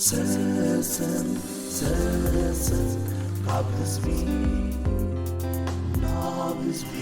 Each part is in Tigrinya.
ሰሰን ሰሰን ካብ ህዝቢ ናብ ህዝቢ።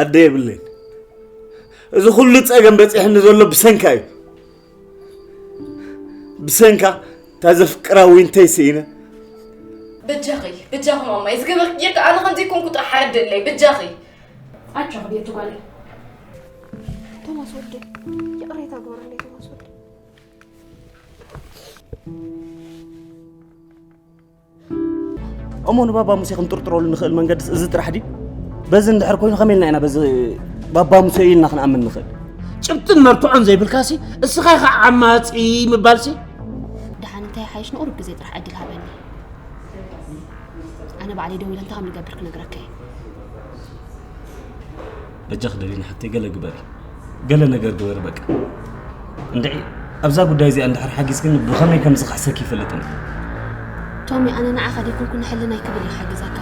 ኣደ የብለይን። እዚ ኩሉ ጸገም በጺሕኒ ዘሎ ብሰንካ እዩ። ብሰንካ እታ ዘፍቅራ ዊንተይ ስኢነ። በጃኺ፣ በጃኺ ማማይ፣ ዝገበርክ ጌርካ ኣነ ከምዘይኮንኩ ጥራሕ ኣረድእለይ፣ በጃኺ። ኣጆኺ ቤቱ ጓለይ። ቶማስ ወደይ፣ ይቕሬታ ግበረለይ ቶማስ ወደይ። እሞ ንባባ ሙሴ ክንጥርጥረሉ ንኽእል መንገድስ እዚ ጥራሕ ድዩ? በዚ እንድሕር ኮይኑ ከመይ ኢልና ኢና በዚ ባባ ሙሴ እዩ ኢልና ክንኣምን ንኽእል? ጭብጥን መርትዖን ዘይብልካሲ እስኻ ኢኻ ዓማጺ ምባልሲ? ደሓን እንታይ ሓይሽ ንቑሩብ ግዜ ጥራሕ ዕድል ሃበኒ። ኣነ ባዕለይ ደዊለ እንታይ ከም ንገብር ክነግረካ እየ። በጃኺ ደሊና ሓፍተይ ገለ ግበሪ። ገለ ነገር ግበሪ በቃ። እንድዒ ኣብዛ ጉዳይ እዚኣ እንድሕር ሓጊዝክኒ ብኸመይ ከም ዝኽሕሰኪ ይፈልጥን። ቶሚ ኣነ ንዓኻ ደይኮንኩ ንሕልናይ ክብል እየ ሓግዘካ።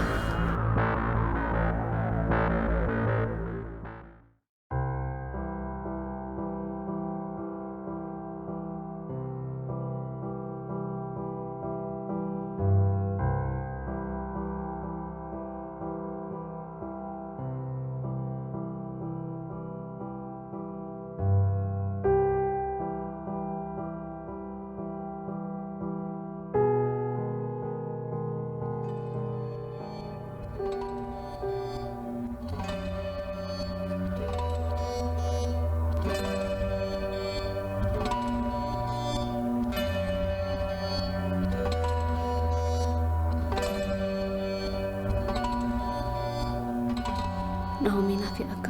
ናሆሚ ናፊቐካ።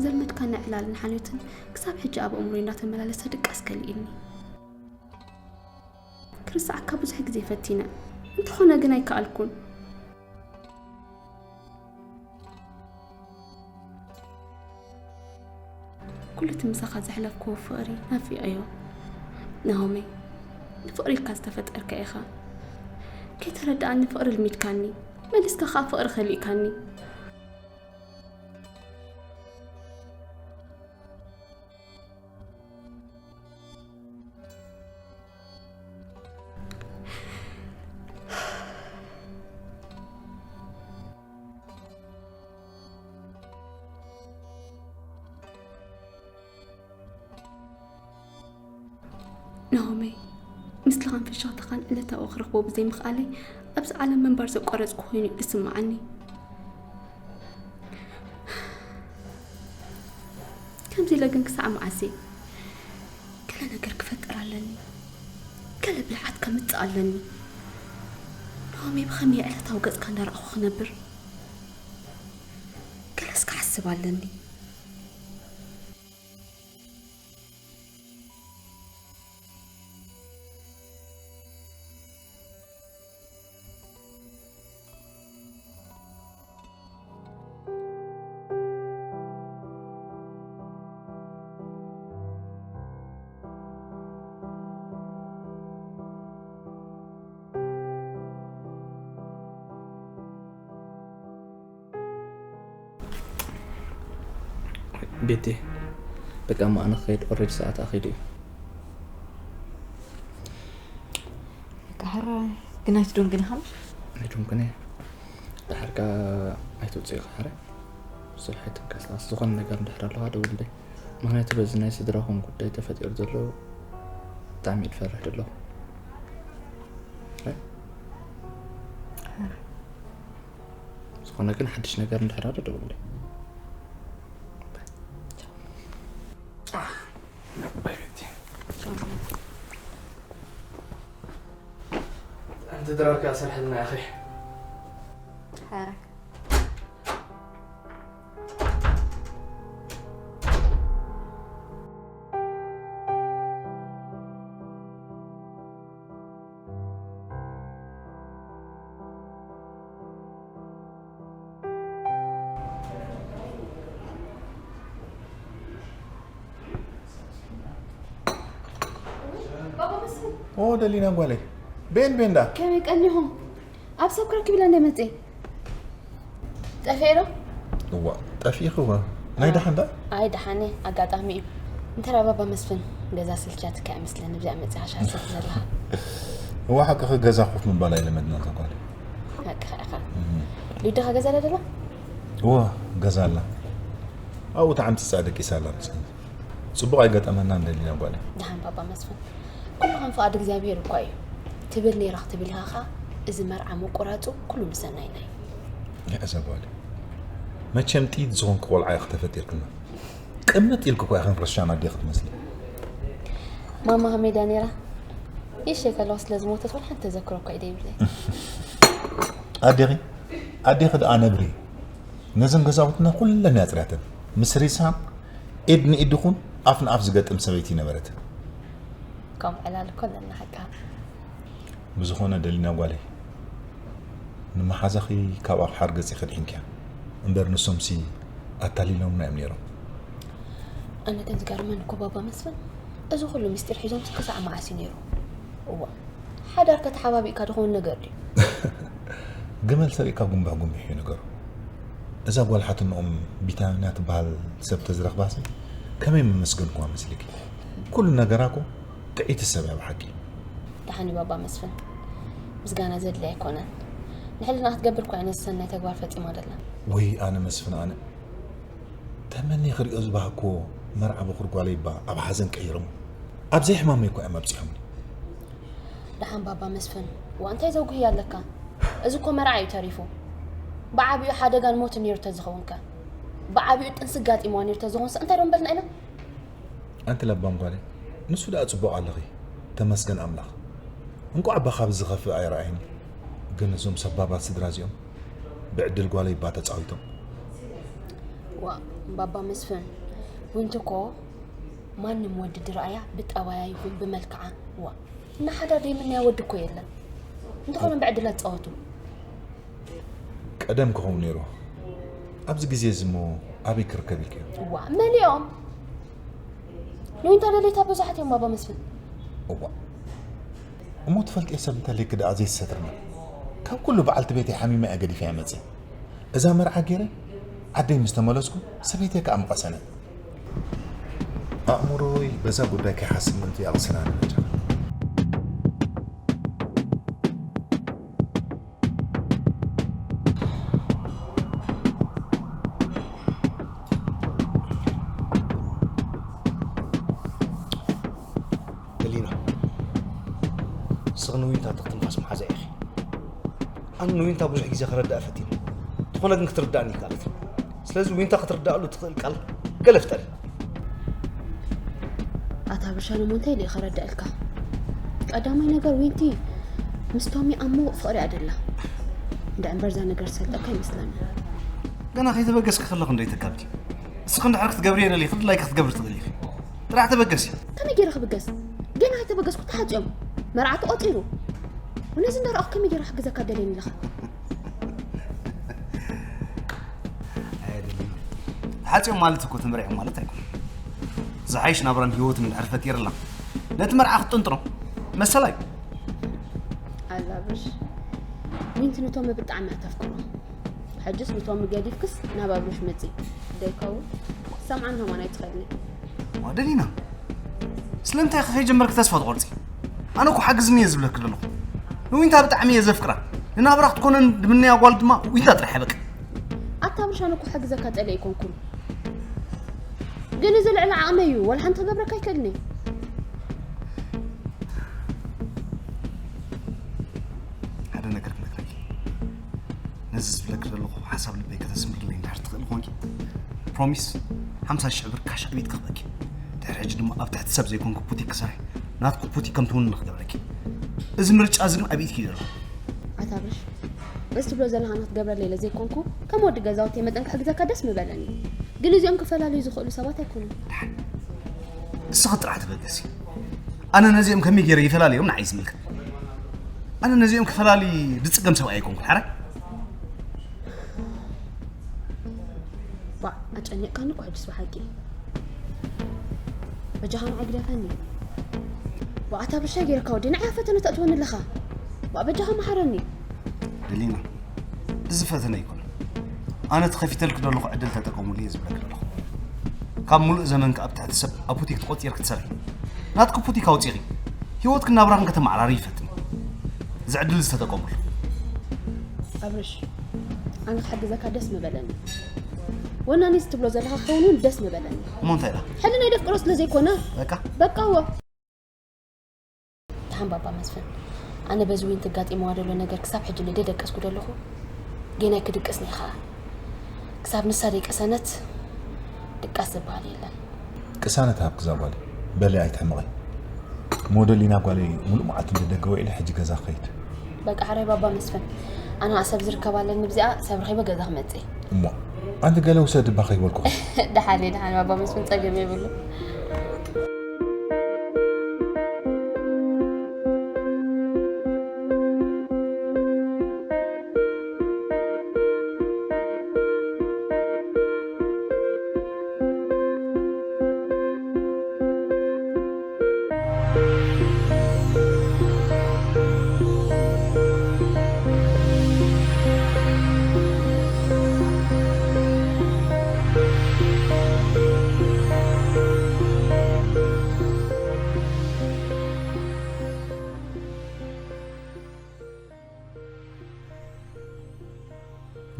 ዘልመድካኒ ዕላልን ሓልዮትን ክሳብ ሕጂ ኣብ ኣእምሮይ እንዳተመላለሰ ድቃስ ከሊእኒ። ክርስዓካ ብዙሕ ግዜ ፈቲነ፣ እንተኾነ ግን ኣይከኣልኩን። ኩሉ እቲ ምሳኻ ዘሕለፍክዎ ፍቕሪ ናፊቐዮ። ናሆመይ፣ ንፍቕሪ ኢልካ ዝተፈጠርካ ኢኻ። ከይተረድኣኒ ፍቕሪ ልሚድካኒ፣ መሊስካ ኸኣ ፍቕሪ ከሊእካኒ። ናሆመይ፣ ምስልኻን ፍሽኽታኻን ዕለታዊ ክረኽቦ ብዘይምኽኣለይ ኣብዚ ዓለም ምንባር ዘቋረጽኩ ኮይኑ እዩ ዝስምዓኒ። ከምዚ ኢለ ግን ክሳዕ መዓስ እየ? ገለ ነገር ክፈጥር ኣለኒ። ገለ ብልሓት ከምጽእ ኣለኒ። ናሆመይ፣ ብኸመይ ዕለታዊ ገጽካ እንዳረኣኹ ክነብር? ገለስ ክሓስብ ኣለኒ። ቤቴ፣ በቃ እሞ ኣነ ክኸይድ፣ ኦልሬዲ ሰዓት ኣኺሉ እዩ። በቃ ሕራይ። ግን ኣይትደንግን ኢኻ ምሽ? ኣይደንግን እየ። ድሓር ከኣ ኣይትውጽእ ኢኻ ሕራይ። ብዙሕ ኣይትንቀሳቐስ። ዝኾነ ነገር እንድሕር ኣለኻ ደውልለይ። ምኽንያቱ በዚ ናይ ስድራኹም ጉዳይ ተፈጢሩ ዘሎ ብጣዕሚ እየ ዝፈርሕ ዘለኹ። ዝኾነ ግን ሓድሽ ነገር እንድሕር ኣሎ ደውልለይ። ኣንቲ ድራር ከኣ ሰርሐልና ኢኺ። ሓራይ። ባባ መስፍን። ኦ ደሊና ጓለይ፣ ቤን ቤንዳ። ከመይ ቀኒኹም? ኣብ ሰብ ክረክብ ኢለ እንደ መጽኤ። ጠፊኤ ዶ? እዋ፣ ጠፊእኺ እዋ። ናይ ደሓን ዳ? ኣይ ደሓን እየ፣ ኣጋጣሚ እዩ። እንተ ባባ መስፍን፣ ገዛ ስልቻትካ እያ መስለኒ፣ ብዚኣ መጽኻ ሻሂ ትሰቲ ዘለኻ። እዋ፣ ሓቅኺ፣ ገዛ ኮፍ ምባል ኣይለመድናን እታ ጓለይ። ሓቅኻ ኢኻ። እም። ሊዱኻ ገዛ ኣላ ደላ? እዋ፣ ገዛ ኣላ። ኣብኡ ተዓምጺጻ ደቂሳ ኣላ መሰለኒ። ጽቡቕ ኣይገጠመናን ደሊና ጓለይ። ደሓን ባባ መስፍን፣ ኩሉ ከም ፍቓድ እግዚኣብሄር እኳ እዩ። ትብል ነይራ ክትብል ኢኻ ኸኣ፣ እዚ መርዓ ምቁራጹ ኩሉ ንሰናይና እዩ። እዛ ጓለይ፣ መቸም ጥይት ዝኾንኪ ቆልዓ ኢኺ ተፈጢርክና። ቅምጥ ኢልኪ እኳ ኢኺ ረሻን ኣዴኺ ትመስሊ። ማማ ከመይ ድያ ነይራ? ይሸይ ከለዋ ስለ ዝሞተት ወላ ሓንቲ ተዘክሮ እኳ እዩ ዘይብለይ። ኣዴኺ፣ ኣዴኺ ደኣ ነብሪ። ነዘን ገዛውትና ኩለን እያ ኣጽርያተን። ምስ ሬሳ ኢድ ንኢድ ይኹን ኣፍ ንኣፍ ዝገጥም ሰበይቲ ነበረት። ከምኡ ዕላል እኮ ኣለና ሓቃ። ብዝኾነ ደሊና ጓለይ፣ ንመሓዛኺ ካብ ኣኽሓር ገጺኺ ድሒንክያ እምበር፣ ንሶምሲ ኣታሊሎምና እዮም ነይሮም። ኣነ ግን ዝገርመኒ እኮ ባባ መስፍን፣ እዚ ኩሉ ምስጢር ሒዞምሲ ክሳዕ መዓስ እዩ ነይሩ? እዋ፣ ሓዳር ከተሓባቢእካ ድኸውን ነገር ድዩ? ግመል ሰሪቕካ ጉንብሕ ጉንብሕ እዩ ነገሩ። እዛ ጓል ሓትንኦም ቢታንያ ትበሃል ሰብ ተዝረኽባሲ ከመይ መመስገንኩዋ መስልኪ? ኩሉ ነገራ እኮ ጥዕይቲ ሰብ እያ ብሓቂ። ደሓን እዩ ባባ መስፍን፣ ምስጋና ዘድልያ ኣይኮነን። ንሕልናኣ ክትገብር እኳ እያ ነዚ ሰናይ ተግባር ፈጺማ ዘላ። ወይ ኣነ መስፍን ኣነ። ተመንየ ክሪኦ ዝባህኮ መርዓ በኹር ጓለይ እባ ኣብ ሓዘን ቀይሮሞ። ኣብ ዘይሕማመይ እኳ እዮም ኣብጺሖምኒ። ደሓን ባባ መስፍን፣ ዋ እንታይ ዘጉህይ ኣለካ? እዚ እኮ መርዓ እዩ ተሪፉ። ብዓቢኡ ሓደጋን ሞትን ነይሩ ተዝኸውን ከ? ብዓቢኡ ጥንሲ ጋጢምዋ ነይሩ ተዝኾንስ እንታይ ዶ ምበልና ኢና? ኣንቲ ለባም ጓለይ፣ ንሱ ደኣ ጽቡቕ ኣለኺ። ተመስገን ኣምላኽ። እንቋዕ እባ ካብዚ ዝኸፍእ ኣይረኣይን። ግን እዞም ሰባባት ስድራ እዚኦም ብዕድል ጓለይ እባ ተጻዊቶም። ዋ፣ ባባ መስፍን፣ ዊንቲ እኮ ማንም ወዲ ድረኣያ ብጠባያ ይኹን ብመልክዓ፣ ዋ፣ ንሓዳር ዘይምነያ ወዲ እኮ የለን። እንተኾነ ብዕድላት ጻወቱ። ቀደም ክኸውን ነይሩ። ኣብዚ ግዜ እዚ እሞ ኣበይ ክርከብ ኢልክዮ? ዋ፣ መሊኦም። ንዊንታ ደለይታ ብዙሓት እዮም ባባ መስፍን። እዋ። እሞ ትፈልጥዮ ሰብ እንተልይኪ ደኣ ዘይትሰትርኒ። ካብ ኩሉ በዓልቲ ቤተይ ሓሚማ እየ ገዲፈያ መጽየ። እዛ መርዓ ገይረ ዓደይ ምስ ተመለስኩ ሰበይተይ ከኣ ምቐሰነት። ኣእምሮይ በዛ ጉዳይ ከይሓስብ ምእንቲ ኣቕስና ንመጃ። ደሊና፣ ንስኺ ንዊንታ ትኽትንፋስ መሓዛ ኢኺ። ኣነ ንዊንታ ብዙሕ ግዜ ክረድኣ ፈቲነ። እንተኾነ ግን ክትርድኣኒ ይከኣለት። ስለዚ ዊንታ ክትርድኣሉ ትኽእል ቃል ገለ ፍጠሪ። ኣታ ብሻን እሞ እንታይ ኢለ ከረድኣልካ? ቀዳማይ ነገር ዊንቲ ምስ ቶሚ ኣሞ ፍቕሪ ኣደላ። እንዳ እምበር እዛ ነገር ዝሰልጠካ ይመስለኒ። ገና ከይተበገስኪ ከለኹ እንዶ ይተካብቲ። እስኺ እንድሕር ክትገብርዮ ደሊኺ ድላይኪ ክትገብሪ ትኽእሊ ኢኺ። ጥራሕ ተበገሲ። ከመይ ገይረ ክብገስ? ገና ኣይተበገስኩ ተሓጽዮም። መርዓ ተቖጺሩ። ነዚ እንዳረኣኹ ከመይ ገይረ ክሕግዘካ ደልየኒ ኣለኻ? ኣየድልን። ተሓጽዮም ማለት እኮ ተመርዕዮም ማለት ኣይኮነን። ዝሓይሽ ናብራን ህይወትን እንድሕር ፈጢርላ ነቲ መርዓ ክትጥንጥኖ መሰላ እዩ። ኣላ ብርሽ፣ ዊንቲ ንቶሚ ብጣዕሚ እያ ተፍቅሮ። ሕጅስ ንቶሚ ገዲፍክስ ናብ ኣብርሽ መጺ ደይከውን ሰምዓን ሃማን ኣይትኸድኒ። ዋ ደሊና፣ ስለምንታይ ኢኺ ከይጀመርኪ ተስፋ ትቖርጺ? ኣነ እኮ ሓግዝኒ እየ ዝብለኪ ዘለኹ። ንዊንታ ብጣዕሚ እየ ዘፍቅራ። ንናብራ ክትኮነን ድምነያ ጓል ድማ ዊንታ ጥራሕ እያ በቃ። ኣታ ሻን እኮ ሓግዘካ ጸለ ኣይኮንኩን። ግን እዚ ልዕሊ ዓቕመይ እዩ። ወላ ሓንቲ ክገብረካ ኣይክእልን እየ። ሓደ ነገር ክነግረኪ። ነዚ ዝብለኪ ዘለኹ ሓሳብ ልበይ ከተስምርለይ እንድሕር ትኽእል ኾንኪ፣ ፕሮሚስ ሓምሳ ሽሕ ብር ካሽ ዕቤት ክኽበኪ። ድሕሪ ሕጂ ድማ ኣብ ትሕቲ ሰብ ዘይኮንኩ ቡቲክ ክሰርሕ፣ ናትኩ ቡቲክ ከም ትውንኒ ክገብረኪ። እዚ ምርጫ እዚ ግን ኣብ ኢድኪ እዩ ዘሎ። ኣታ ብርሽ፣ እዚ ትብሎ ዘለኻ ንክትገብረለይ ኢለ ዘይኮንኩ፣ ከም ወዲ ገዛውተይ መጠን ክሕግዘካ ደስ ምበለኒ። ግን እዚኦም ክፈላለዩ ዝኽእሉ ሰባት ኣይኮኑን። ደሓን፣ እስኺ ጥራሕ ተበገሲ። ኣነ ነዚኦም ከመይ ገይረ ይፈላልዮም ንዓይ ዝምልከት። ኣነ ነዚኦም ክፈላሊ ዝጽገም ሰብኣይ ኣይኮንኩን፣ ሓራይ? ባ፣ ኣጨኒቕካኒ እኮ ሕጅስ ብሓቂ። በጃኻ ንዓይ ግደፈኒ። ባ፣ ኣታ ብርሻይ ገይርካ ወዲ፣ ንዓይ ኣብ ፈተነ ተእትወኒ ኣለኻ። ባ፣ በጃኻ መሓረኒ። ደሊና፣ እዚ ፈተነ ኣይኮነን። ኣነ ተኸፊተልኪ ዘለኹ ዕድል ተጠቀሙሉ እየ ዝብለኪ ዘለኹ። ካብ ሙሉእ ዘመንኪ ኣብ ትሕቲ ሰብ ኣብ ቡቲክ ተቖጺርኪ ትሰርሒ። ናትኪ ቡቲክ ኣውጺኺ፣ ህይወትክን ናብራኽን ከተመዓራሪ ይፈትን። እዚ ዕድል እዚ ተጠቀሙሉ። ኣብርሽ፣ ኣነ ክሕግዘካ ደስ ምበለኒ። ወናኒ እዚ ትብሎ ዘለኻ ክኸውን እውን ደስ ምበለኒ። እሞ እንታይ ኢላ? ሕልናይ ደፍቅሮ ስለ ዘይኮነ። በቃ? በቃ እወ። ደሓን ባባ መስፍን፣ ኣነ በዚ ዊንቲ ኣጋጢምዋ ዘሎ ነገር ክሳብ ሕጂ እንደ ደቀስኩ ዘለኹ፣ ጌና ክድቅስ ኒኻ። ክሳብ ንሳ ደይቀሰነት ድቃስ ዝበሃል የለን። ቅሳነት ሃብኪ እዛ ጓለይ። በሊ ኣይትሕመቒ። ሞደሊና ጓለይ ሙሉእ መዓልቲ እንደ ደገ ውዒለ ሕጂ ገዛ ክኸይድ። በቃ ሕራይ ባባ መስፍን፣ ኣነ ኸኣ ሰብ ዝርከብ ኣለኒ፣ ብዚኣ ሰብ ረኺበ ገዛ ክመጽእ እየ። እሞ ኣንቲ ገለ ውሰዲ እባ ከይበልኩኺ። ደሓን እየ፣ ደሓን ባባ መስፍን፣ ጸገም የብሉ።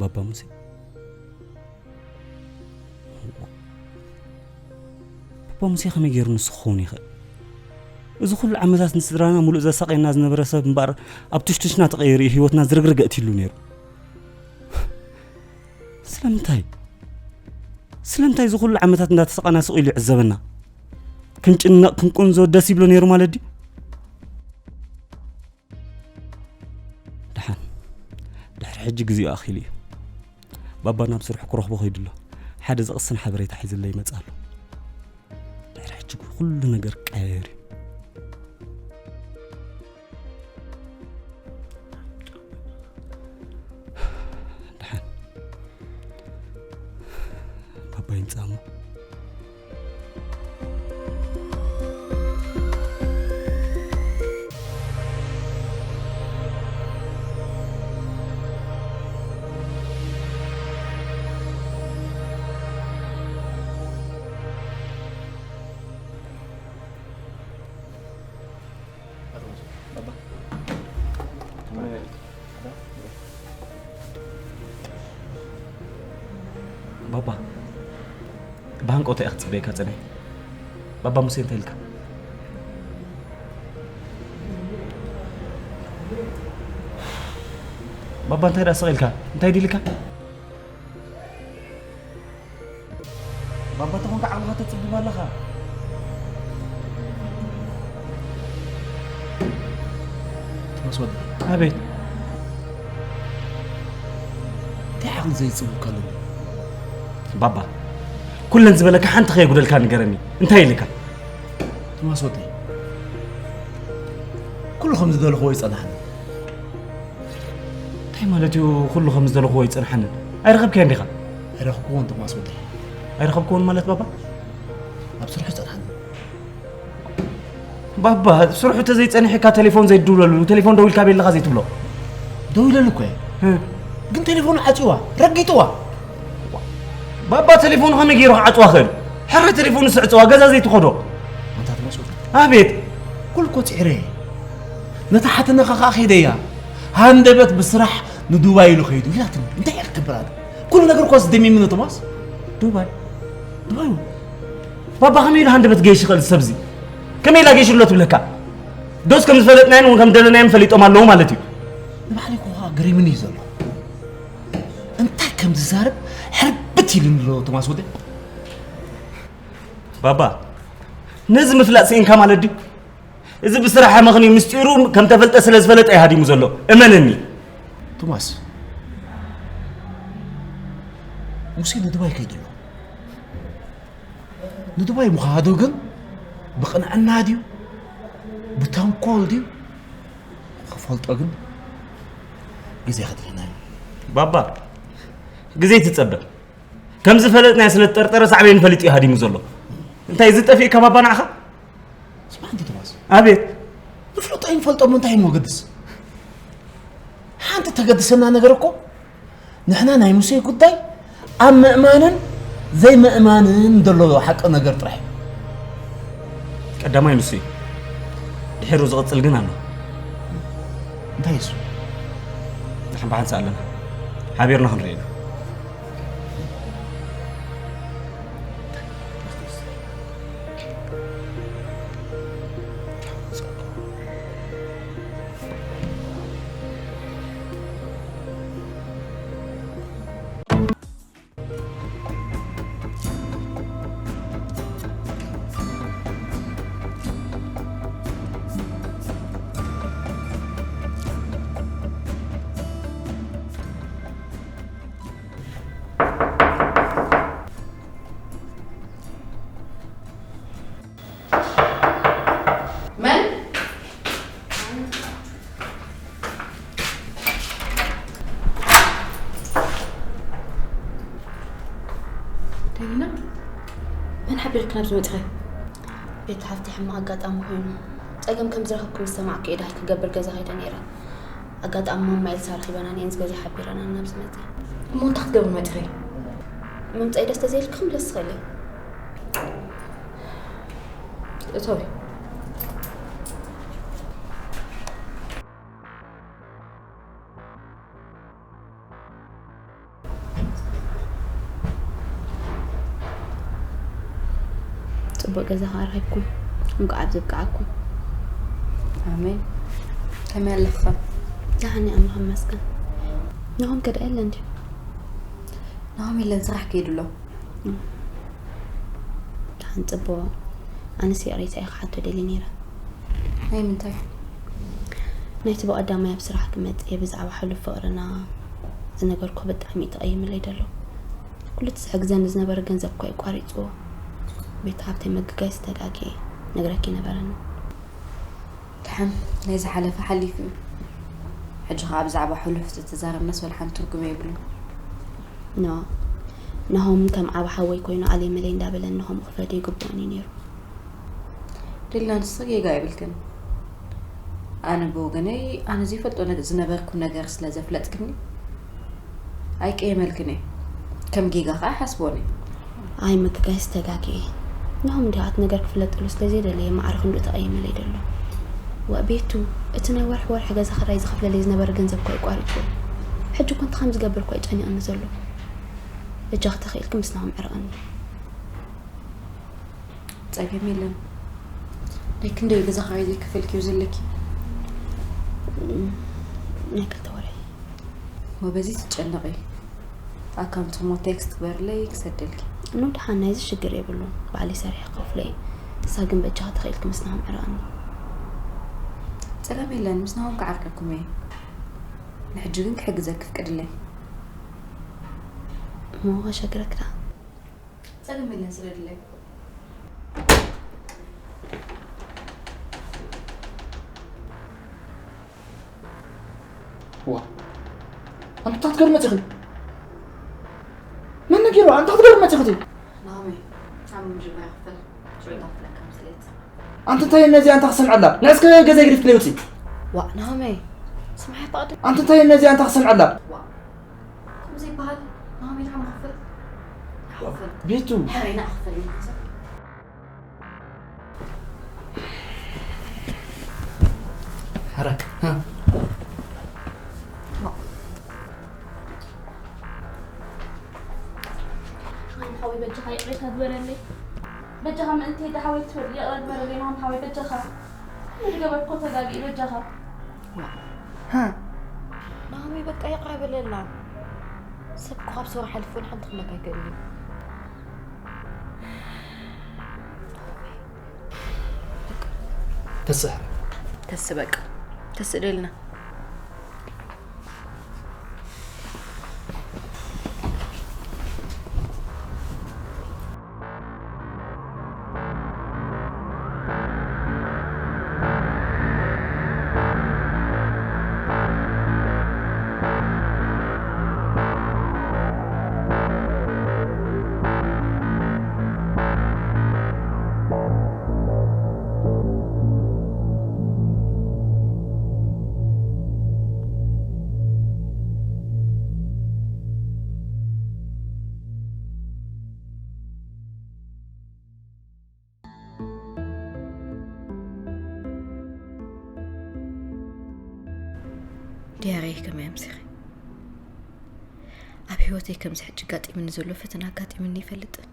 ባባ ሙሴ፣ ባባ ሙሴ ከመይ ገይሩ ንሱ ክኸውን ይኽእል? እዚ ኩሉ ዓመታት ንስድራና ሙሉእ ዘሳቕየና ዝነበረ ሰብ እምበኣር፣ ኣብ ትሽትሽና ተቐይሩ እዩ ህይወትና ዝርግርግ ኣእትዩሉ ነይሩ። ስለምንታይ? ስለምንታይ እዚ ኩሉ ዓመታት እንዳተሳቐና ስቕ ኢሉ ይዕዘበና? ክንጭነቕ ክንቁንዞ ደስ ይብሎ ነይሩ ማለት ድዩ? ደሓን፣ ድሕሪ ሕጂ ግዜኡ ኣኺሉ እዩ። ባባ ናብ ስርሑ ክረኽቦ ከይዱ ኣሎ። ሓደ ዘቕስን ሓበሬታ ሒዙለይ ይመጽእ ኣሎ። ድሕሪ ሕጂ ኩሉ ነገር ቀያየር እዩ። ደሓን፣ ባባ ይምጻእ እሞ። ባባ፣ ብሃንቀውታ እየ ክጽበየካ ጸኒሐ። ባባ ሙሴ እንታይ ኢልካ? ባባ እንታይ ደኣ ስቕ ኢልካ? እንታይ ድዩ ኢልካ? ባባ ተኾንካ ዓቕልኻ ተጽብብ ኣለኻ። ቶማስ ወዲ። ኣቤት። እንታይ ዓቕሊ ዘይጽብብካ ኣለኒ? ባባ፣ ኩለን ዝበለካ ሓንቲ ከየጉደልካ ንገረኒ። እንታይ ኢልካ? ቶማስ ወዲ። ኩሉ ከም ዝደለኽዎ ይጸናሕኒ። እንታይ ማለት እዩ? ኩሉ ከም ዝደለኽዎ ይጸንሓንን? ኣይረኸብካዮን ዲኻ? ኣይረኸብክዎን ቶማስ ወዲ። ኣይረኸብክዎን ማለት ባባ? ኣብ ስርሑ ይጸንሓኒ። ባባ፣ ስርሑ ተዘይጸኒሕካ ቴሌፎን ዘይትድውለሉ፣ ቴሌፎን ደዊልካ ቤለኻ ዘይትብሎ። ደዊለሉ እኮ እየ። እ። ግን ቴሌፎኑ ዓጽዋ፣ ረጊጥዋ። ባባ፣ ቴሌፎኑ ከመይ ገይሩ ክዓጽዋ ክእል? ሕረ ቴሌፎኑ ስዕጽዋ፣ ገዛ ዘይትኸዶ። ኣንታ ትመስል። ኣቤት። ኩሉ እኮ ጽዒረ እየ። ነታ ሓትነኻ ከኣ ከይደያ። ሃንደበት ብስራሕ ንዱባይ ኢሉ ከይዱ ኢላትኒ። እንታይ እየ ክገብር ኣነ? ኩሉ ነገር እኮ ደሚምኒ ቶማስ። ዱባይ፣ ዱባይ። ባባ ከመይ ኢሉ ሃንደበት ገይሽ ይኽእል ሰብዚ? ከመይ ኢላ ገይሽሎ ትብለካ? ዶስ ከም ዝፈለጥናዮን ከም ደለናዮን ፈሊጦም ኣለዉ ማለት እዩ። ንባዕለይ እኮ ገሪሙኒ እዩ ዘሎ። እንታይ ከም ዝዛረብ ሕርብት ኢሉኒ ኣሎ ቶማስ ወደ። ባባ፣ ነዚ ምፍላጥ ስኢንካ ማለት ድዩ? እዚ ብስራሕ ምኽንዩ ምስጢሩ ከም ተፈልጠ ስለ ዝፈለጠ እዩ ሃዲሙ ዘሎ። እመነኒ። ቶማስ፣ ሙሴ ንዱባይ ከይዱ ኣሎ። ንዱባይ ምኻዱ ግን ብቕንዕና ድዩ? ብተንኮል ድዩ? ክፈልጦ ግን ግዜ ከድልየና እዩ። ባባ፣ ግዜ ትጸበ። ከም ዝፈለጥናዮ ስለ ዝጠርጠረ ሳዕቤኑ ፈሊጡ እዩ ሃዲሙ ዘሎ። እንታይ እዚ ጠፊእካ ባባ ንዓኻ? ስማዕ እንዲ ቶማስ። ኣቤት። ንፍለጦ ኣይንፈልጦ እሞ እንታይ እሞ ገድስ? ሓንቲ ተገድሰና ነገር እኮ ንሕና ናይ ሙሴ ጉዳይ ኣብ ምእማንን ዘይምእማንን ዘሎ ሓቂ ነገር ጥራሕ እዩ። ቀዳማይ ንሱ እዩ። ድሒሩ ዝቕጽል ግን ኣሎ። እንታይ እሱ? ንሓንባሓንሳ ኣለና። ሓቢርና ክንርኢ ኢና። መን? ደሊና፣ መን ሓቢርክ ናብዚ መጺኺ? ቤት ሃፍቲ ሕማቕ ኣጋጣሚ ኮይኑ፣ ጸገም ከም ዝረኸብኩ ምስ ሰማዕኩ እየ ዳህል ክገብር ገዛ ከይደ ነይረ። ኣጋጣሚ ማማ ኤልሳ ረኺበናን እየን እዚ ገዛ ሓቢረናን ናብዚ መጺኣ። እሞ እንታይ ክትገብሪ መጺኺ? ምምጻይ ደስ ተዘይልኪ ክምለስ ዝኽእል እየ። እቶይ። ጽቡቕ ገዛ ከኣ ረኺብኩም። እንቋዕ ኣብዚ ኣብቅዓኩም። ኣሜን። ከመይ ኣለኻ? ደሓን እየ፣ ኣምላኽ ይመስገን። ናሆም ከ ደኣ የለን ድዩ? ናሆም የለን፣ ስራሕ ከይዱ ኣሎ። ደሓን፣ ጽቡቕ። ኣነስ ይቕሬታ እየ ክሓቶ ደልየ ነይረ። ናይ ምንታይ? ናይቲ ብቐዳማይ ኣብ ስራሕ ክመጽእ እየ ብዛዕባ ሕሉፍ ፍቕርና ዝነገርኩ ብጣዕሚ እዩ ተቐይምለይ ዘሎ። ኩሉ እቲ ዝሕግዘኒ ዝነበረ ገንዘብ እኳ እዩ ቋሪጽዎ። ቤት ሃብተይ ምግጋይ ዝተጋግየ ነግረኪ ነበረኒ። ደሓን ናይ ዝሓለፈ ሓሊፉ እዩ። ሕጂ ኸኣ ብዛዕባ ሕሉፍ ተተዛረብናስ ወላ ሓንቲ ትርጉም የብሉን። ኖ፣ ናሆም ከም ዓቢ ሓወይ ኮይኑ ኣለይ መለይ እንዳበለኒ ከምኡ ክፈድዮ ይግብኦኒ ነይሩ። ሊላ፣ ንስኺ ጌጋ የብልክን። ኣነ ብወገነይ፣ ኣነ ዘይፈልጦ ነገ-፣ ዝነበርኩ ነገር ስለ ዘፍለጥክኒ፣ ኣይቀየመልክን እየ። ከም ጌጋ ኸኣ ኣይሓስቦን እየ። ኣይ ምግጋይ ዝተጋግየ። ናሆም እንዲኻ እቲ ነገር ክፍለጠሉ ስለ ዘይደለየ ማዕረ ክንድኡ ተቐይምለይ ደሎ። ዋእ ቤቱ፣ እቲ ናይ ወርሒ ወርሒ ገዛ ክራይ ዝኸፍለለይ ዝነበረ ገንዘብ እኳ እዩ ቋሪጽዎ። ሕጂ እኮ እንታይ ከም ዝገብር እኳ እዩ ጨኒቕኒ ዘሎ። በጃኺ ተኽኢልኪ ምስ ናሆም ዕረቕኒ። ጸገም የለን። ናይ ክንደይ ገዛ ክራይ ዘይከፈልክዮ ዘለኪ? ናይ ክልተ ወርሒ። እሞ በዚ ትጨነቒ። ኣካውንት እሞ ቴክስት ግበርለይ ክሰደልኪ። ኖ ደሓን ናይዚ ሽግር የብሉን። ባዕለይ ሰሪሐ ክኸፍሎ እየ። ንሳ ግን በጃኺ ተኽኢልኪ ምስ ናሆም ዕረቕኒ። ጸገም የለን። ምስ ናሆም ክዓርቀኩም እየ። ንሕጂ ግን ክሕግዘኪ ፍቀድለይ። እሞ ከሸግረክ ደኣ። ጸገም የለን፣ ስደድለይ። ዋ፣ ኣንታ ክትገርም መጺኺ። መን ነጊሩ? ኣንታ ክትገርም መጺኺ። ናሆመይ፣ ሳሚ መጀመርያ ክፈል፣ ሽዑ እንዳፍለካ ምስሌት። ኣንታ እንታይ ነዚ ኣንታ ክሰምዐላ? ንዕስከ ገዛ ግሪፍት ለይ ውጺ። ዋ፣ ናሆመይ፣ ስምዓይ ኣታ ቅድም። ኣንታ እንታይ ነዚ ኣንታ ክሰምዐላ? ዋ፣ ከምዚ ይበሃል? ናሆም ኢልካ መኽፍል? ሓፍል። ቤቱ። ሕራይ ንኣኽፍል እዩ። ሓራቅ። ሃ። ዋ። በጃኻ ይቕሬታ ግበረለይ። በጃኻ ምእንቲ ሄዳ ሓወይ ትበል ይቕረ ግበረለይ ናም ሓወይ በጃኻ። ዝገበርኩ ተጋጊ በጃኻ። ናሚ በቃ ይቕረ በለላ። ሰብ እኮ ካብ ሰውራ ሓሊፉ እውን ሓንቲ ክብለካ ኣይክእልን እዩ። ተስሕ ተስ በቃ ተስእደልና። ድያረይ ከመይ ኣምሲኺ? ኣብ ህይወተይ ከምዚ ሕጂ ጋጢምኒ ዘሎ ፈተና ኣጋጢምኒ ይፈልጥን።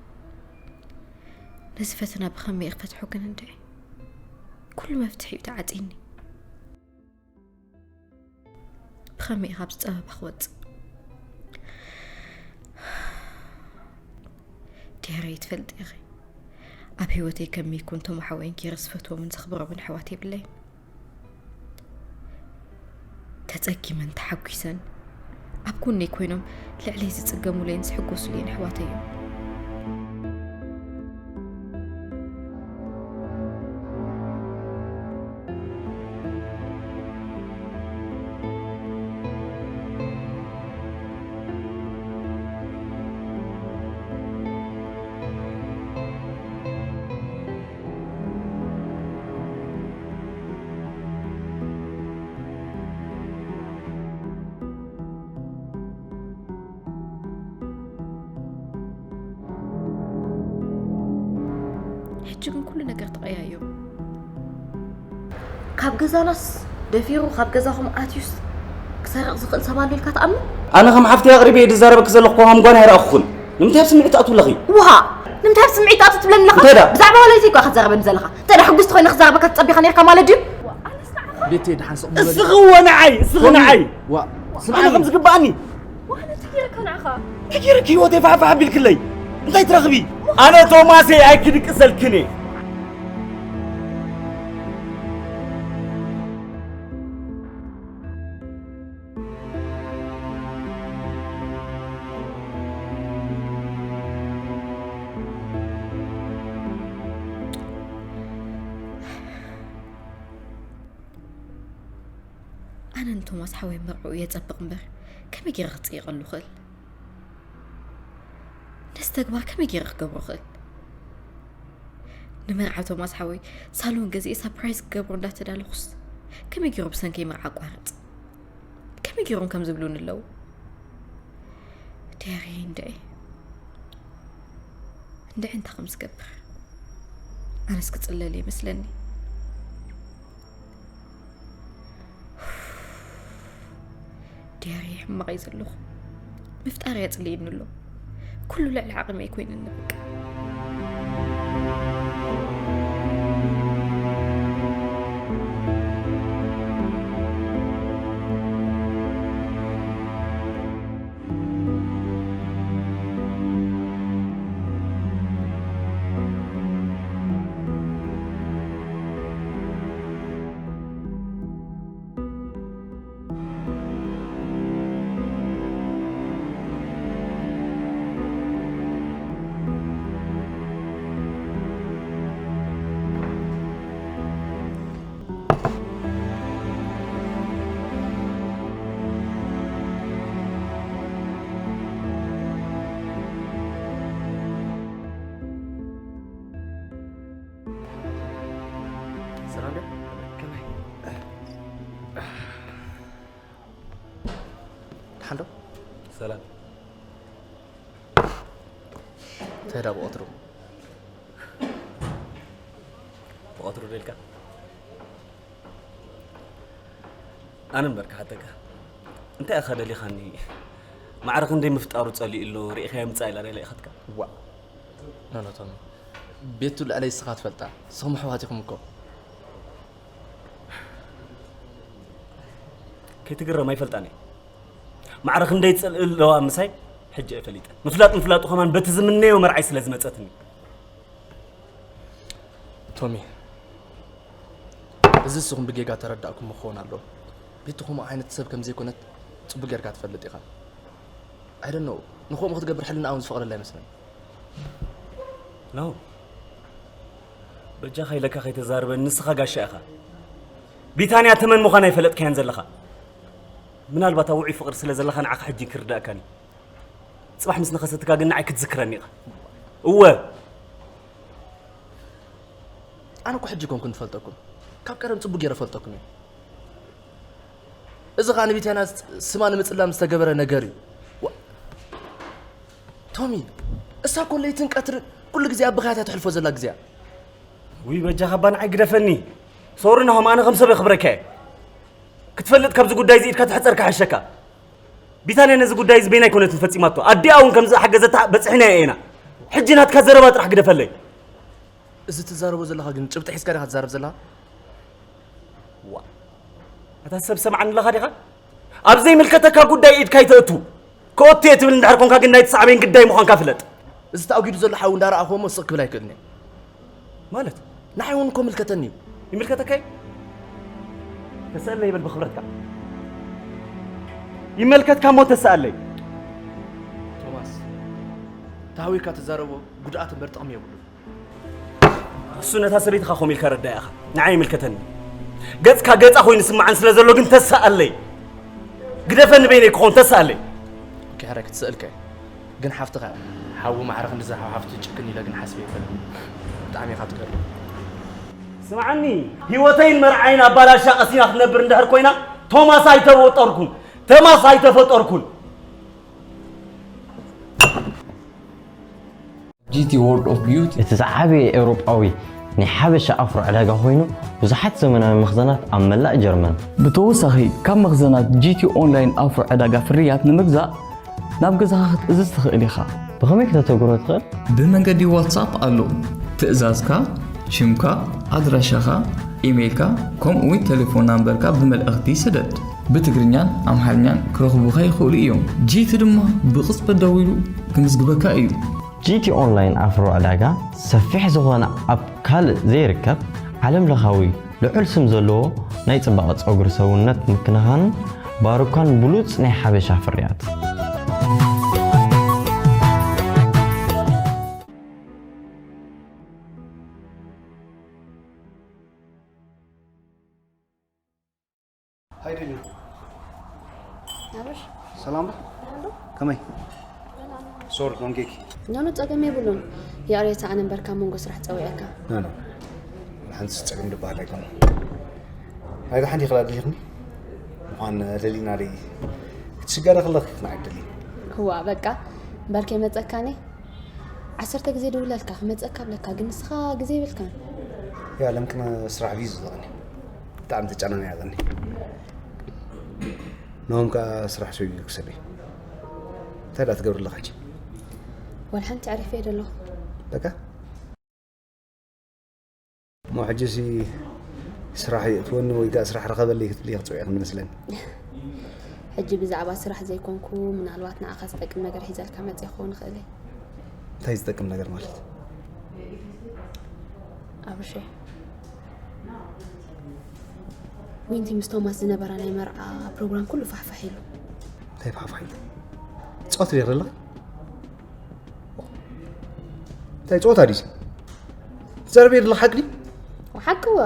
ነዚ ፈተና ብኸመይ ክፈትሖ ግን እንድዒ ኩሉ መፍትሒ እዩ ተዓፂኒ። ብኸመይ ካብ ዝፀበባ ክወፅእ? ድያረይ ትፈልጢ ኢኺ ኣብ ህይወተይ ከመይ ይኩን ቶም ሓወይን ጌረ ዝፈትዎምን ዘኽብሮምን ኣሕዋት የብለይን። ተጸጊመን ተሓጒሰን ኣብ ጎነይ ኮይኖም ልዕለይ ዝጽገሙለይን ዝሕጎሱለይን ኣሕዋተይ እዮም። ሕጂ ግን ኩሉ ነገር ተቐያይሩ። ካብ ገዛናስ ደፊሩ ካብ ገዛኹም ኣትዩስ ክሰርቕ ዝኽእል ሰብ ኣሎ ኢልካ ትኣምን? ኣነ ከም ሓፍቲ ኣቕሪበ እየ ዝዛረበኪ ዘለኹ እኮ ከም ጓና ኣይረኣኹኹን። ንምንታይ ኣብ ስምዒት ትኣትው ኣለኺ? ውሃ! ንምንታይ ኣብ ስምዒት ትኣትው ትብለኒ ኣለኻ? እንታይ ደኣ? ብዛዕባ ዋለይተይ እኮ ኢኻ ትዛረበኒ ዘለኻ። እንታይ ደኣ ሕጉስቲ ኮይነ ክዛረበካ ትጸቢኻ ነርካ ማለት ድዩ? ቤተይ ደሓን ስቕ በሊ። እስኺ እወ ንዓይ፣ እስኺ ንዓይ። ዋ፣ ኣነ ስምዓኒ። ከም ዝግባኣኒ። ዋላ እንታይ ገይረካ ንዓኻ? እንታይ ገይረኪ ህይወተይ ፋሕፋሕ ኣቢልክለይ? እንታይ ትረኽቢ? ኣነ ቶማሰይ ኣይክድቅሰልክን እየ። ኣነ ንቶማስ ሓወይ መርዕኡ የጸብቕ እምበር ከመይ ገይረ ክጽይቐሉ እኽእል? ነዚ ተግባር ከመይ ገይረ ክገብሮ እኽእል? ንመርዓ ቶማስ ሓወይ ሳሎን ገዚኤ ሳፕራይዝ ክገብሮ እንዳተዳለኹስ ከመይ ገይሩ ብሰንከይ መርዓ ኣቋርጽ? ከመይ ገይሮም ከም ዝብሉኒ ኣለዉ? ድያረይ እንድዒ እንድዒ እንታይ ከም ዝገብር ኣነስ ክጽለል ይመስለኒ። ድያረይ ሕማቕ እየ ዘለኹ። ምፍጣር የጽልየኒ ኣሎ። ኩሉ ልዕሊ ዓቕመይ ኮይኑኒ በቃ። ሰላም ድዩ? ከመይ? ደሓን ዶ? ሰላም። እንታይ ደኣ ብቐትሩ? ብቐትሩ ደልካ? ኣነ እምበር ክሓተካ። እንታይ ኢኻ ደሊኻኒ? ማዕረ ክንደይ ምፍጣሩ ጸሊኡ ኣሎ፣ ርኢኻዮ ምጻእ ኢላ ደላ ኢኻትካ? ዋእ። ኖ ኖ ቶሚ፣ ቤቱ ልዕለይ እስኻ ትፈልጣ። ንስኹም ኣሕዋት ኢኹም እኮ። ከይትግረም ኣይፈልጣን እየ። ማዕረ ክንደይ ትጸልእ ኣለዋ ምሳይ ሕጂ እየ ፈሊጠ። ምፍላጥ ምፍላጡ ከማን በቲ ዝምነዮ መርዓይ ስለ ዝመጸትኒ። ቶሚ፣ እዚ ንስኹም ብጌጋ ተረዳእኩም ክኸውን ኣለዎ። ቤቱ ከምኡ ዓይነት ሰብ ከም ዘይኮነት ጽቡቕ ጌርካ ትፈልጥ ኢኻ። I don't know፣ ንኸምኡ ክትገብር ሕልና እውን ዝፈቕደላ ኣይመስለኒ። ኖ፣ በጃኻ ኢለካ ከይተዛርበኒ፣ ንስኻ ጋሻ ኢኻ። ቢታንያ ተመን ምዃና ኣይፈለጥካያን ዘለኻ። ምናልባት ኣብ ውዑይ ፍቕሪ ስለ ዘለኻ ንዓኻ ሕጂ ክርዳእካኒ። ጽባሕ ምስ ነኸሰትካ ግን ንዓይ ክትዝክረኒ ኢኻ። እወ። ኣነ እኮ ሕጂ ኮንኩ ንፈልጠኩም፣ ካብ ቀደም ጽቡቕ ገይረ ፈልጠኩም እየ። እዚ ኸኣ ንቢታንያ ስማ ንምጽላም ዝተገበረ ነገር እዩ። ዋ-፣ ቶሚ፣ እሳ እኮ ለይትን ቀትርን ኩሉ ግዜ ኣብ ብኽያት እያ ተሕልፎ ዘላ ግዜኣ። ውይ በጃኻ እባ ንዓይ ግደፈኒ። ሶሪ ናሆም፣ ኣነ ከም ሰብ የኽብረካ እየ። ክትፈልጥ ካብዚ ጉዳይ እዚ ኢድካ ተሕጸር ክሓሸካ። ቢታንያ ነዚ ጉዳይ እዚ በይና ኣይኮነትን ፈጺማቶ። ኣዲኣ እውን ከም ዝሓገዘታ በጺሕናዮ ኢና። ሕጂ ናትካ ዘረባ ጥራሕ ግደፈለይ። እዚ ትዛረቦ ዘለኻ ግን ጭብጢ ሒዝካ ዲኻ ትዛረብ ዘለኻ? ዋ፣ ኣታ ሰብ ሰምዓኒ ኣለኻ ዲኻ? ኣብ ዘይምልከተካ ጉዳይ ኢድካ ኣይተእቱ። ክኦቱ እየ ትብል እንድሕር ኮንካ ግን ናይቲ ሳዕቤን ግዳይ ምዃንካ ፍለጥ። እዚ ተኣጒዱ ዘሎ ሓዊ እንዳረኣኹዎ እሞ ስቕ ክብል ኣይክእልን እየ። ማለት? ንዓይ እውን እኮ ምልከተኒ እዩ። ይምልከተካ እዩ? ተሰኣለይ ይበል ብኽብረትካ። ይመልከትካ እሞ ተሰኣለይ። ቶማስ፣ ተሃዊካ ትዛረቦ ጉድኣት እምበር ጥቕሚ የብሉን። እሱ ነታ ሰበይትኻ ኮም ኢልካ ረዳያ ኢኻ። ንዓይ ይምልከተኒ። ገጽካ ገጻ ኮይኑ ስምዓን ስለ ዘሎ ግን ተሰኣለይ። ግደፈኒ በይነይ ክኾን ተሰኣለይ። ኦኬ፣ ሕራይ ክትስእልካ እየ። ግን ሓፍትኻ እያ። ሓዊ ማዕረ ክንድዚ ሓፍቲ ጭክን ኢለ ግን ሓስበ ይፈልጥ። ብጣዕሚ ኢኻ ትገርም። ስምዓኒ፣ ህይወተይን መርዓይን ኣባላሻ ቀሲና ክትነብር እንድሕር ኮይና ቶማስ ኣይተፈጠርኩን። ተማስ ኣይተፈጠርኩን። ጂ ቲ World of Beauty። እቲ ዝዓበየ ኤውሮጳዊ ናይ ሓበሻ ኣፍሮ ዕዳጋ ኮይኑ፣ ብዙሓት ዘመናዊ መኽዘናት ኣብ መላእ ጀርመን። ብተወሳኺ፣ ካብ መኽዘናት ጂ ቲ ኦንላይን ኣፍሮ ዕዳጋ ፍርያት ንምግዛእ ናብ ገዛኻ ክትእዝዝ ትኽእል ኢኻ። ብኸመይ ከተተግብሮ ትኽእል? ብመንገዲ ዋትሳፕ ኣሎ። ትእዛዝካ፣ ሽምካ፣ ኣድራሻኻ፣ ኢሜይልካ፣ ከምኡ'ውን ቴሌፎን ናምበርካ ብመልእኽቲ ስደድ። ብትግርኛን ኣምሓርኛን ክረኽቡኻ ይኽእሉ እዮም። ጂ ቲ ድማ ብቕጽበት ደዊሉ ክምዝግበካ እዩ። ጂ ቲ ኦንላይን ኣፍሮ ዕዳጋ ሰፊሕ ዝኾነ ኣብ ካልእ ዘይርከብ ዓለም ለኻዊ ልዑል ስም ዘለዎ ናይ ጽባቐ ጸጉሪ ሰውነት ምክንኻንን ባሩካን ብሉጽ ናይ ሓበሻ ፍርያት። ሃይ ሊሊ። ናብሽ ሰላም ዶ? ናንዶ ከመይ? ሰላም ሶሪ ዶንጌኪ። ኖኖ ጸገም የብሉን። ይቕሬታ ኣነ እምበርካ መንጎ ስራሕ ጸዊዐካ። ናና ሓንቲ ጸገም ድበሃል ኣይኮነ። ናይታ ሓንቲ ይኽላ ድሊኽኒ ምዃን ደሊና ደይ ክትሽገረ ከለኽ ንዓይ ደሊ። ህዋ በቃ እምበር ከይመጸካኒ ዓሰርተ ግዜ ድውለልካ ክመጸካ ብለካ ግን ንስኻ ግዜ ይብልካን። ያ ለምክነ ስራሕ ቢዚ ዝቐኒ ብጣዕሚ ተጨናኒያ ቀኒ። ናሆም ከኣ ስራሕ ሰብዩ ክሰበይ እንታይ ዳ ትገብር ኣለኻ ሕጂ? ወላ ሓንቲ ዕሪፈ እየ ደለኹ። በቃ እሞ ሕጂሲ ስራሕ ይእትወኒ ወይ ከኣ ስራሕ ረኸበለይ ክትብሊ ክትጽውዒ ከም ዝመስለኒ። ሕጂ ብዛዕባ ስራሕ ዘይኮንኩ ምናልባት ንዓኻ ዝጠቅም ነገር ሒዘልካ መጽእ ክኸውን ይኽእል እየ። እንታይ ዝጠቅም ነገር ማለት? ኣብርሸ ዊንቲ ምስ ቶማስ ዝነበራ ናይ መርዓ ፕሮግራም ኩሉ ፋሕፋሕ ኢሉ። እንታይ ፋሕፋሕ ኢሉ? ጸወት ሪር ኣለኻ? እንታይ ጸወታ ድዩ? ትዛረብ የለ ሓቂ ድዩ? ሓቂ እወ።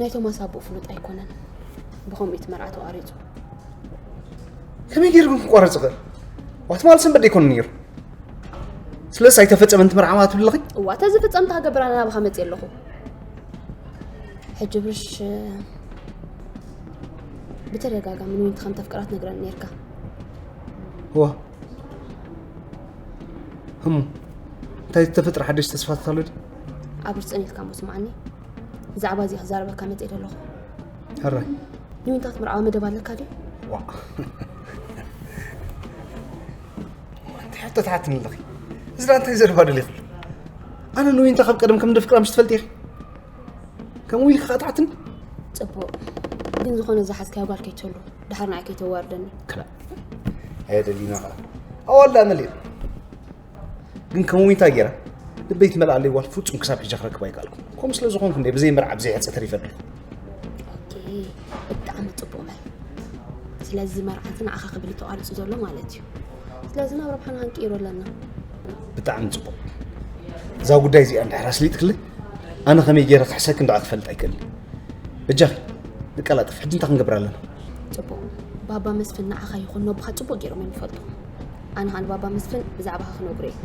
ናይ ቶማስ ኣቦኡ ፍሉጥ ኣይኮነን። ብኸምኡ እቲ መርዓ ተቋሪጹ። ከመይ ገይሩ ግን ክቋረጽ ይኽእል? ዋት ማለት ሰንበት ኣይኮነን ነይሩ። ስለስ ኣይተፈጸመን እቲ መርዓ ማለት ትብለኺ? እዋ ተዝፍጸም ተሃገብራና ናባኻ መጽእ ኣለኹ። ሕጂ ብርሽ ብተደጋጋሚ ንዊንቲ ከም ተፍቅራ ትነግረኒ ነርካ። እዋ ህሙ እንታይ ዝተፈጥረ ሓደሽ ተስፋታት ኣሎ ድዩ? ኣብርሽ ጸኒትካ እሞ ስምዓኒ። ብዛዕባ እዚ ክዛረበካ መጽእ ኣለኹ። ሕራይ ንዊንታ ክትምርዓዋ መደብ ኣለካ ድዩ? ዋ እንታይ ሕቶ ትሓትኒ ኣለኺ? እዚ እንታይ ዘረባ ደሊኽሉ? ኣነ ንዊንታ ካብ ቀደም ከም ደፍቅራ ምሽ ትፈልጢ ኢኺ። ከምኡ ኢልካ ኸጥዓትኒ? ፅቡቕ፣ ግን ዝኾነ ዝሓዝካዮ ጓል ከይትህሉ፣ ድሓር ንዓይ ከይተዋርደኒ። ክላ ኣየደሊና ኸዓ ኣዋላ መሊእ። ግን ከም ዊንታ ገይራ ልበይ ትመልኣለይ ጓል ፍጹም ክሳብ ሕጂ ክረክብ ኣይከኣልኩ። ከምኡ ስለ ዝኾንኩ እንደ ብዘይ መርዓ ብዘይ ሕፀ ተሪፈ ኣለኹ። ኦኬ፣ ብጣዕሚ ፅቡቕ መል። ስለዚ መርዓንቲ ንዓኻ ክብል ተቋሪፁ ዘሎ ማለት እዩ። ስለዚ ናብ ረብሓና ክንቅይሮ ኣለና። ብጣዕሚ ፅቡቕ። እዛ ጉዳይ እዚኣ እንድሕር ኣስሊጥክለይ ኣነ ከመይ ገይረ ክሕሰክ እንዳኣ ክፈልጥ ኣይክእልን። በጃኺ ንቀላጥፍ። ሕጂ እንታይ ክንገብር ኣለና? ፅቡቕ። ባባ መስፍን ንዓኻ ይኹን ነቦኻ ፅቡቕ ገይሮም እዮም ዝፈልጡ። ኣነ ኸዓ ንባባ መስፍን ብዛዕባኻ ክነግሮ እየ።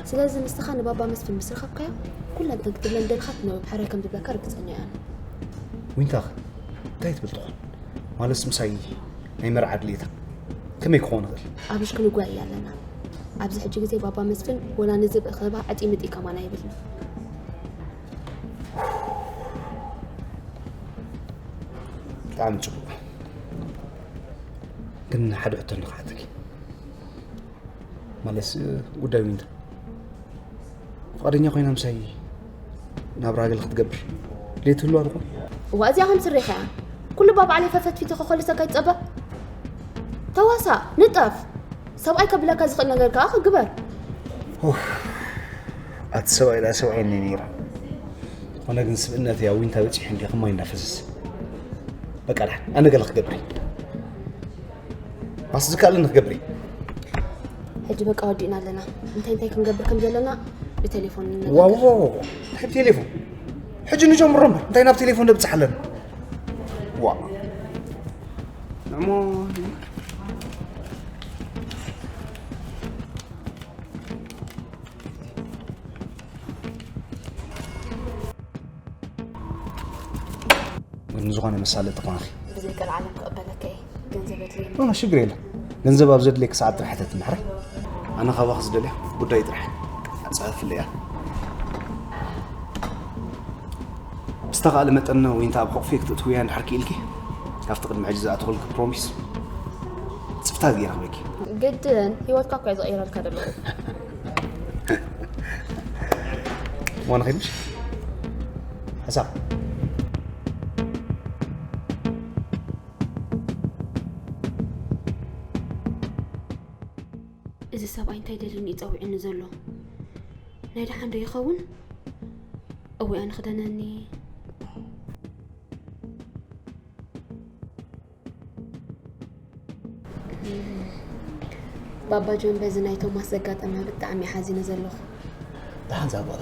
ስለዚ ንስኻ ንባባ መስፍን ምስ ረኸብካዮ ኩለን እተን ክትብለን ደልኻ ትነብብ ሕራይ ከም ዝብለካ ርግፀኛ እየ ኣነ። ዊንታኸ እንታይ ትብል ትኾን? ማለትስ ምሳይ ናይ መርዓ ድሌታ ከመይ ክኾን ይኽእል? ኣብሽ ክንጓየ ኣለና። ኣብዚ ሕጂ ግዜ ባባ መስፍን ወላ ንዝብኢ ክህባ ዕጢ ምጢ ከማን ኣይብልን። ብጣዕሚ ፅቡቕ። ግን ሓደ ሕቶ ንኽሓተኪ። ማለትስ ጉዳይ ዊንታ ፍቓደኛ ኮይና ምሳይ ናብ ራገል ክትገብር ድሌት ህልዋ ድኾን? እዋ እዚኣ ከም ስሬኻ እያ። ኩሉ ባባዕለይ ፈፈትፊተ ከኾልሰካ ይጸበ። ተዋሳ፣ ንጠፍ። ሰብኣይ ከብለካ ዝኽእል ነገር ከኣ ክግበር። ኡፍ፣ ኣቲ ሰብኣይ ደኣ ሰብኣይ እኒ ነይራ። ኮነ ግን ስብእነት እያ ዊንታ በፂሑ እንዲ ከማይ እንዳፈሰስ። በቃ ደሓን፣ ኣነ ገለ ክገብር እየ። ባስ ዝከኣለኒ ክገብር እየ። ሕጂ በቃ ወዲእና ኣለና። እንታይ እንታይ ክንገብር ከም ዘለና ብቴሌፎን ንነጋገር። ዋው፣ እንታይ ብቴሌፎን? ሕጂ ንጀምሮ እምበር እንታይ ናብ ቴሌፎን ነብጽሕ ኣለና? ዋ። ንዕሞ ግን ዝኾነ መሳለጢ ኮንኺ። ብዘይ ቀልዓለም ክቕበለካ እየ። ገንዘብ የድልየኒ። ኖ፣ ኖ፣ ሽግር የለን። ገንዘብ ኣብ ዘድልየኪ ሰዓት ጥራሕ ሕተትኒ፣ ሕራይ? ኣነ ካባኺ ዝደልያ ጉዳይ ጥራሕ። ኣጻፍለያ። ብዝተኻእለ መጠን ዊንታ ኣብ ሕቑፈይ ክትእትውያ እንድሕር ክኢልኪ፣ ካብቲ ቅድሚ ሕጂ ዝኣተኹልኪ ፕሮሚስ ጽፍታት ገይረ ክህበኪ። ግድን ህይወትካ እኮ እየ ዝቕይረልካ ዘለኹ። ዋና ኸይድሽ? ሕሳብ። እዚ ሰብኣይ እንታይ ደልኒ እዩ ጸዊዕኒ ዘሎ? ናይ ደሓን ዶ ይኸውን? እወ ኣነ ክደነኒ። ባባ ጆን በዚ ናይ ቶማስ ዘጋጠመ ብጣዕሚ ሓዚነ ዘለኹ። ደሓን ዛጓለ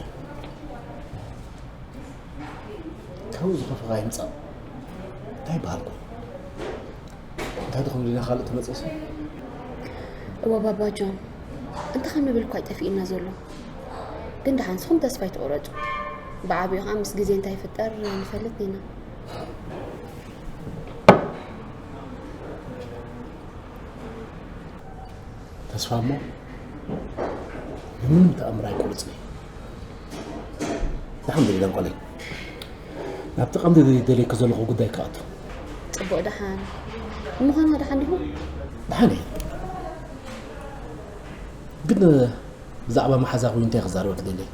ካብኡ ዝኸፈኻ ይምጻእ እንታይ በሃልኩ እንታይ ድኹም ዲና ካልእ ትመጽእሲ እወ ባባ ጆን እንታይ ከም ንብል እኳ ይጠፊእና ዘሎ ግን ደሓን ንስኹም ተስፋ ይትቑረጹ ብዓብዩ ከዓ ምስ ግዜ እንታይ ይፍጠር ንፈልጥ ኢና ተስፋ እሞ ብምንም ተኣምር ኣይቆርፅን እዩ። ደሓን በሊ ደንቆለይ ናብቲ ቀንዲ ደልየኪ ዘለኹ ጉዳይ ክኣቱ። ፅቡቕ ደሓን ንምዃኑ ደሓን ዲኹም? ደሓን እየ። ግን ብዛዕባ መሓዛኺ እንታይ ክዛረበኪ ደልየ።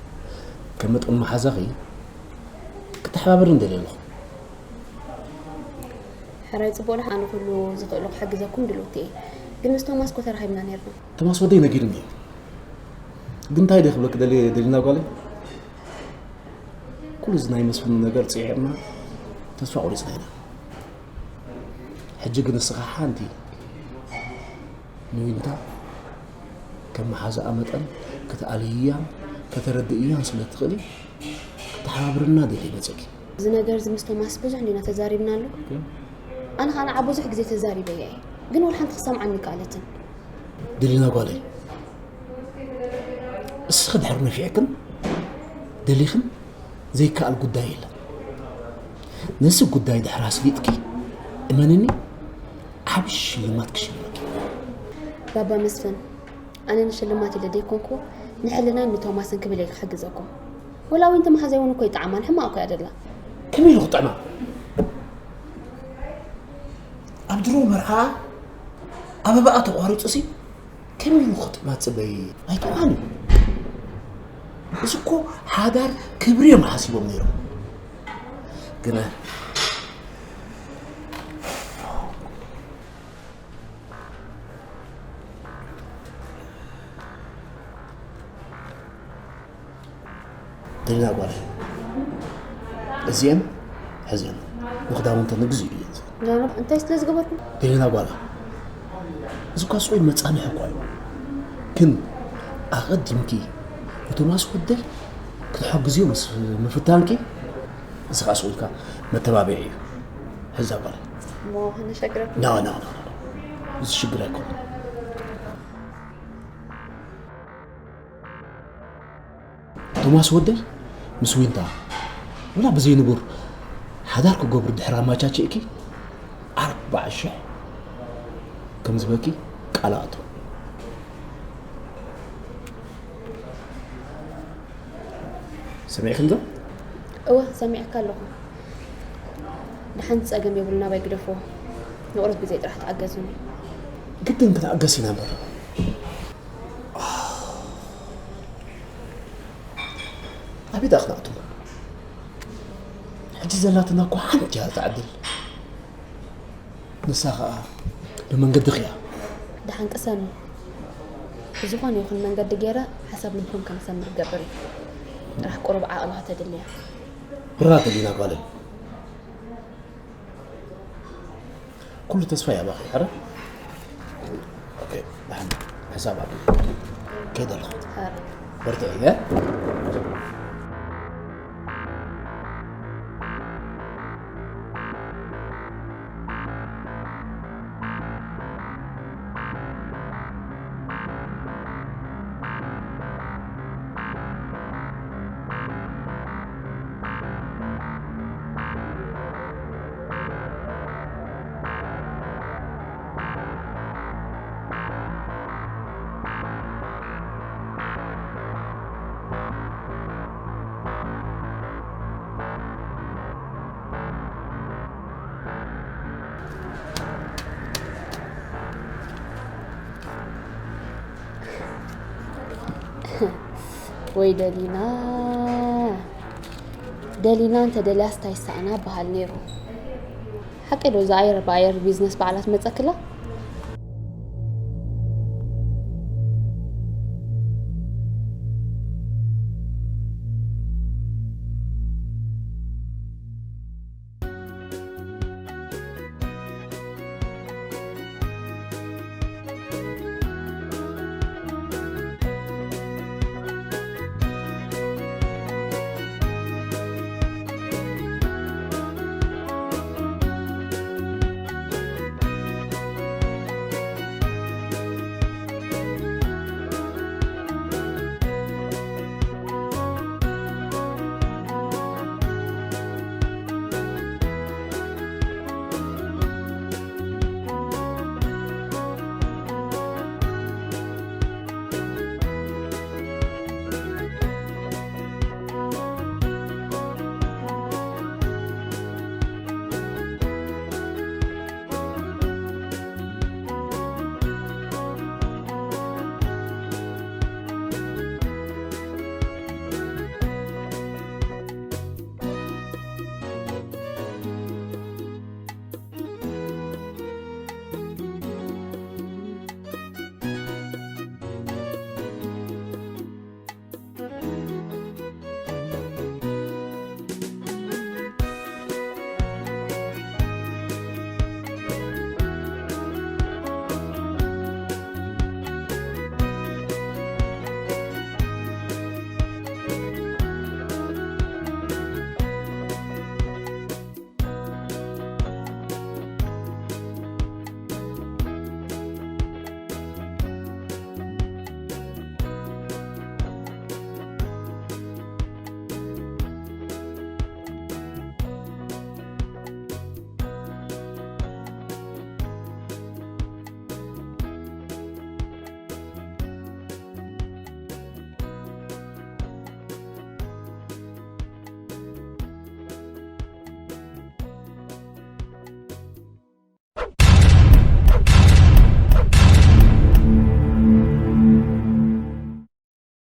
ከም መጠን መሓዛኺ ክትሓባበርኒ ደልየ ኣለኹ። ሕራይ ፅቡቕ ደሓን ኩሉ ዝኽእሎ ክሕግዘኩም ድልውቲ እየ። ግን ምስ ቶማስ እኮ ተራኺብና ነይርና። ቶማስ ወደይ ነጊሩኒ እዩ። ግን እንታይ ድየ ክብለኪ ደልየ ደሊና ጓለይ? ኩሉ እዚ ናይ መስፍን ነገር ፅዒርና ተስፋ ቆሪፅና ኢና። ሕጂ ግን ንስኻ ሓንቲ ንዊንታ ከም መሓዛኣ መጠን ክትኣልይያን ከተረድእያን ስለ ትኽእሊ ክተሓባብርና ደልየ መፅእኪ። እዚ ነገር እዚ ምስ ቶማስ ብዙሕ እንዲና ተዛሪብናሉ። ኣነ ከዓ ንዓ ብዙሕ ግዜ ተዛሪበያ እየ፣ ግን ወላ ሓንቲ ክሰምዓኒ ኣይከኣለትን። ደሊና ጓለይ፣ እስኺ ድሕሪ ነፊዕክን ደሊኽን ዘይከኣል ጉዳይ የለን። ነዚ ጉዳይ ድሕሪ ኣስሊጥኪ እመንኒ ዓብዪ ሽልማት ክሽልመኪ። ባባ መስፍን፣ ኣነ ንሽልማት ኢለ ደይኮንኩ ንሕልናይን ንቶማስን ክብል እየ ክሕግዘኩም። ወላ እውን ተመሓዛይ እውን እኮ ይጠዓማን ሕማቕ እኮ እያ ደላ። ከመይ ኢሉ ክጥዕማ? ኣብ ድሮ መርዓ ኣበባኣ ተቋሪፁ ሲ ከመይ ኢሉ ክጥዕማ ትፅበይ? ኣይጠዓማን እዩ። እሱ እኮ ሓዳር ክብሪ እዮም ሓሲቦም ነይሮም። ግና ደሊና ጓል፣ እዚአን ሕዚአን ንክዳውንተ ንግዙ እዩ። ኖ፣ ኖ፣ እንታይ ስለ ዝገበርኩም? ደሊና ጓል፣ እዚ እኳ ስቑይ መጻንሒ እኳ እዩ። ግን ኣቐዲምኪ ንቶማስ ወደይ ክትሓግዝዮ ምስ ምፍታንኪ፣ እዚ ከዓ ስቑልካ መተባብዒ እዩ። ሕዛ ጓል። እሞ ከነሸግረኩም? ና፣ ና፣ ና፣ ና። እዚ ሽግር ኣይኮነን። ቶማስ ወደይ ምስ ዊንታ፣ ወላ ብዘይ ንቡር ሓዳር ክገብሩ ድሕሪ ኣማቻችእኪ፣ ኣርባዕ ሽሕ ከም ዝበኪ ቃል ኣእቶ። ሰሚዕክን ዶ? እወ፣ ሰሚዕካ ኣለኹ። ደሓን ጸገም የብሉን፣ ናባይ ግደፍዎ። ንቑሩብ ግዜ ጥራሕ ተዓገዙኒ። ግድን ክትዓገስ ኢና እምበር። ኣቤት ኣኽናዕቱም። ሕጂ ዘላትና እኮ ሓንቲ እያ እታ ዕድል። ንሳ ኸኣ ብመንገድኺ እያ። ደሓን ቅሰኑ። ብዝኾነ ይኹን መንገዲ ገይረ ሓሳብ ልብኹም ከም ሰምር ክገብር እዩ። ጥራሕ ቁሩብ ዓቕሊ ከተድልያ። ብራ ተሊና ጓለይ። ኩሉ ተስፋ ያባኺ፣ ሕረ? ኦኬ፣ ደሓን ሕሳብ ኣብ ከይደ ኣለኹ። ሃር በርትዒ፣ እ? ወይ ደሊና፣ ደሊና እንተ ደልያስ እንታይ ይሰኣና በሃል ነይሩ። ሓቂ ዶ፣ እዛ ኣየር ብኣየር ቢዝነስ ባዕላ ትመጸክላ?